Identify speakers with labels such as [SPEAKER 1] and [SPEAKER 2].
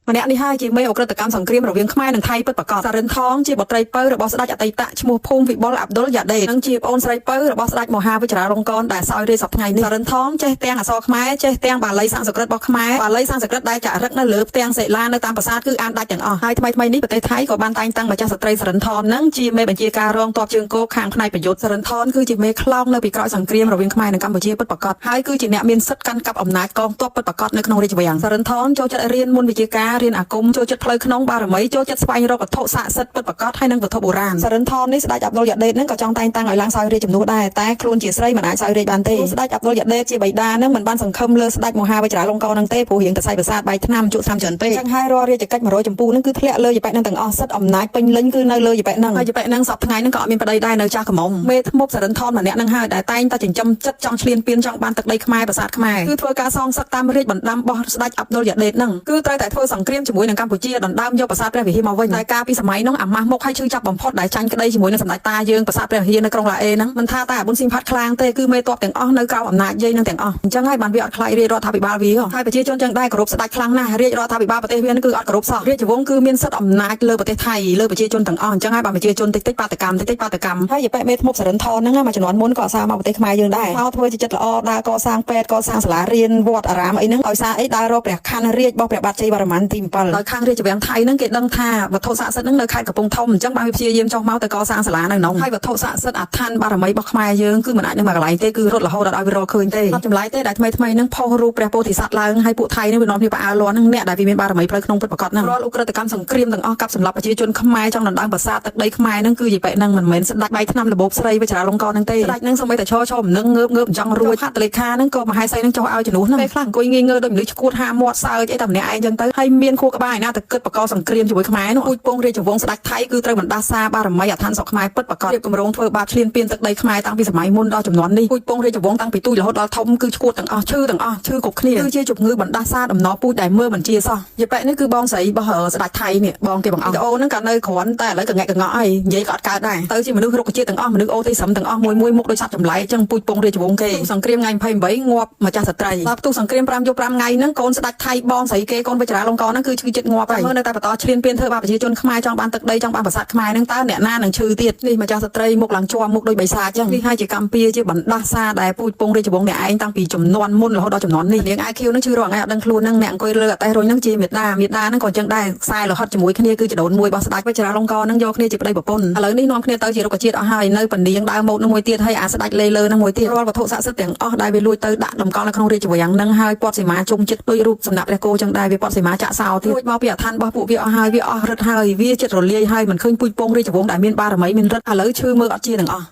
[SPEAKER 1] ម្នាក់នេះហើយជាមេឧក្រិដ្ឋកម្មសង្គ្រាមរវាងខ្មែរនិងថៃពិតប្រាកដសារិនថងជាបុត្រីពៅរបស់ស្ដេចអតីតឈ្មោះភូមិវិបុលអាប់ឌុលយ៉ាដេនិងជាប្អូនស្រីពៅរបស់ស្ដេចមហាវិជ្ជរាលង្កនដែលសោយរាជសប្តាហ៍ថ្ងៃនេះសារិនថងចេះទាំងអក្សរខ្មែរចេះទាំងបាលីសំស្ក្រឹតរបស់ខ្មែរបាលីសំស្ក្រឹតដែលចារឹកនៅលើផ្ទាំងសិលានៅតាមប្រាសាទគឺអានដាច់ទាំងអស់ហើយថ្មីថ្មីនេះប្រទេសថៃក៏បានតែងតាំងម្ចាស់ស្ត្រីសារិនថននឹងជាមេបញ្ជាការរងទ័ពជើងគោកខាងផ្នែកប្រយុទ្ធសារិនថនគឺជាមេខ្លោងនៅពីក្រោយសង្គ្រាមរវាងខ្មែរនិងកម្ពុជាពិតប្រាកដហើយគឺជាអ្នកមានសិទ្ធិកាន់កាប់អំណាចកងទ័ពពិតប្រាកដនៅក្នុងរាជវាំងសារិនថនចូលចិត្តរៀនមុនវិជ្ជាការរៀនអាគមចូលចិត្តផ្លូវក្នុងបារមីចូលចិត្តស្វែងរកវត្ថុស័ក្តិសិទ្ធិពិតប្រាកដហើយនិងវត្ថុបុរាណសារិនថននេះស្ដេចអាប់ឌុលយ៉ាដេតនឹងក៏ចង់តែងតាំងឲ្យឡើងសោយរាជជំនួសដែរតែខ្លួនជាស្រីមិនអាចសោយរាជបានទេស្ដេចអាប់ឌុលយ៉ាដេតជាបិតានឹងមិនបានសង្ឃឹមលើស្ដេចមហាវិជ្ជរាលង្កននឹងទេព្រោះរៀងតសៃប្រសាទបែកថ្នាំជក់ថ្នាំច្រើនពេកចឹងហើយរាល់រាជកិច្ច100ចម្ពោះនឹងគឺធ្លាក់លើយប៉ែនឹងទាំងអស់សិទ្ធអំណាចពេញលេញគឺនៅលើយប៉ែនឹងហើយយប៉ែនឹងសប្ថ្ងៃនឹងក៏អត់មានប្តីដែរនៅចាស់ក្រមុំមេធ្មប់សារិនថនម្នាក់នឹងហើយដែលតែងតែចិញ្ចឹមចិត្តចង់ឈ្លានពានចង់បានទឹកដីខ្មែរប្រាសាទខ្មែរគឺធ្វើការសងសឹកតាមរាជបណ្ដាំរបស់ស្ដេចអាប់ឌុលយ៉ាដេតនឹងគឺត្រូវតែធ្វើសង្គ្រាមជាមួយនឹងកម្ពុជាដណ្ដើមយកប្រាសាទព្រះវិហារមកវិញតែកាលពីសម័យនោះអាម៉ាស់មុខឲ្យឈឺចាប់បំផុតដែលចាញ់ក្តីជាមួយនឹងសម្ដេចតាយើងប្រាសាទព្រះវិហារនៅក្រុងឡាអេហ្នឹងមិនថាតែអាប៊ុនស៊ីមផាត់ខ្លាំងទេគឺមេតបទាំងអស់នៅក្រោមអំណាចយាយនឹងទាំងអស់អញ្ចឹងហើយបានវាអត់ខ្លាចរាជរដ្ឋាភិបាលវាហើយប្រជាជនចឹងដែរគោរពស្ដេចខ្លាំងណាស់រាជរដ្ឋាភិបាលប្រទេសវាគឺអត់គោរពសោះរាជវង្សគឺមានសិទ្ធិអំណាចលើប្រទេសថៃលើប្រជាជនទាំងអស់អញ្ចឹងហើយបានប្រជាជនតិចតិចបាតកម្មតិចតិចបាតកម្មហើយយប៉ែមេធ្មប់សរិនថនហ្នឹងមួយជំនាន់មុនក៏អាសាមកប្រទេសខ្មែរយើងដែរមកធ្វើជាចិត្តល្អដើរកសាងពេទ្យកសាងសាលារៀនវត្តអារាមអីហ្នឹងឲ្យសារអីដើររកព្រះខ័នរាជរបស់ព្រះបាទជ័យវរ្ម័នទី7ដោយខាងរាជវាំងថៃហ្នឹងគេដឹងថាវត្ថុស័ក្តិសិទ្ធិហ្នឹងនៅខេត្តកំពង់ធំអញ្ចឹងបានវាព្យាយាមចុះមកទៅកសាងសាលានៅនោះហើយវត្ថុស័ក្តិសិទ្ធិអាឋានបារមីរបស់ខ្មែរយើងគឺមិនអាចនៅមួយកន្លែងទេគឺរត់រហូតដល់ឲ្យវារកឃើញទេអត់ចម្លែកទេដែលថ្មីថ្មីហ្នឹងផុសរូបព្រះពោធិសត្វឡើងហើយពួកថៃហ្នឹងវានាំគ្នាផ្អើលលាន់ហ្នឹងអ្នកដែលវាមានបារមីផ្លូវក្នុងពិតប្រាកដហ្នឹងរាល់ឧក្រិដ្ឋកម្មសង្គ្រាមទាំងអស់កាប់សម្លាប់ប្រជាជនខ្មែរចង់ដណ្ដើមប្រាសាទទឹកដីខ្មែរហ្នឹងគឺយីប៉ែហ្នឹងមិនមែនស្ដេចបែកថ្នាំរបបស្រីវិជ្ជរាលង្កនហ្នឹងទេស្ដេចហ្នឹងសូម្បីតែឈរឈរមិននឹងងើបងើបចង់រួចហត្ថលេខាហ្នឹងក៏មហេសីហ្នឹងចុះឲ្យជំនួសហ្នឹងពេលខ្លះអង្គុយងាយងើដូចមនុស្សឈួតហាមាត់សើចអីតែម្នាក់ឯងចឹងទៅហើយមានខួរក្បាលឯណាទៅគិតបកសង្គ្រាមជាមួយខ្មែរនោះពូជពងរាជវង្សស្ដេចថៃគឺត្រូវបណ្ដាសាបារមីអឋានស្រុកខ្មែរពិតប្រាកដរៀបគម្រោងធ្វើបាបឈ្លានពានទឹកដីខ្មែរតាំងពីសម័យមុនដល់ជំនាន់នេះពូជពងរាជវង្សតាំងពីទូចរហូតដល់ធំគឺឈួតទាំងអស់ឈឺទាំងអស់ឈឺគ្រប់គ្នាគឺជាជំងឺបណ្ដាសាដំណពូជដែលមើលមិនជាសោះយប៉ែនេះគឺបងស្រីរបស់ស្ដេចថៃនេះបងគេបងអស់វីដេអូហ្នឹងក៏នៅគ្រាន់តែឥឡូវកងែកកងក់ហើយនិយាយក៏អត់កើតដែរទៅជាមនុស្សរុក្ខជាតិទាំងអស់មនុស្សអូទីសឹមទាំងអស់មួយមួយមុខដូចសត្វចម្លែកចឹងពូជពងរាជវង្សគេសង្គ្រាមថ្ងៃ28ងាប់ម្ចាស់ស្ត្រីដល់ផ្ទុះសង្គ្រាម5យប់5ថ្ងៃហ្នឹងកូនស្ដេចថៃបងស្រីគេកូនវិជ្ជរាលង្កហ្នឹងគឺឈឺចិត្តងាប់ហើយមើលនៅតែបន្តឈ្លានពានធ្វើបាបប្រជាជនខ្មែរចង់បានទឹកដីចង់បានប្រាសាទខ្មែរហ្នឹងតើអ្នកណានឹងឈឺទៀតនេះម្ចាស់ស្ត្រីមុខឡើងជាប់មុខដូចបិសាចចឹងនេះហើយជាកម្ពុជាជាបណ្ដាសាដែលពូជពងរាជវង្សអ្នកឯងតាំងពីចំនួនមុនរហូតដល់ចំនួននេះនាង IQ ហ្នឹងឈឺរាល់ថ្ងៃអត់ដឹងខ្លួនហ្នឹងអ្នកអង្គុយលើអតេះរុញហ្នឹងជាមេដាមេដាហ្នឹងក៏ចឹងដែរខ្សែលោហិតជាមួយគ្នាគឺចដូនមួយរបស់ស្ដេចវិជ្ជរាលង្កហ្នឹងយកគ្នាជាប្តីប្រពន្ធឥឡូវនេះនាំគ្នាទៅជារុក្ខជាតិអស់ហើយនៅពនាងដើមម៉ូតហ្នឹងមួយទៀតហើយអាស្ដេចលេលើហ្នឹងមួយទៀតរាល់វត្ថុស័ក្តិសិទ្ធិទាំងអស់ដែលវាលួចទៅដាក់តម្កល់នៅក្នុងរាជវាំងហ្នឹងហើយពតសីមាជុំចិត្តដូចរូបសំណាក់ព្រះគោចឹងដែរវាពតសីមាចាក់សោទៀតលួចមកពីអឋានរបស់ពួកវាអស់ហើយវាអស់រឹតហើយវាចិត្តរលាយហើយមិនឃើញពូជពងរាជវង្សដែលមានបារមីមានរិទ្ធឥឡូវឈឺមើលអត់ជាទាំងអស់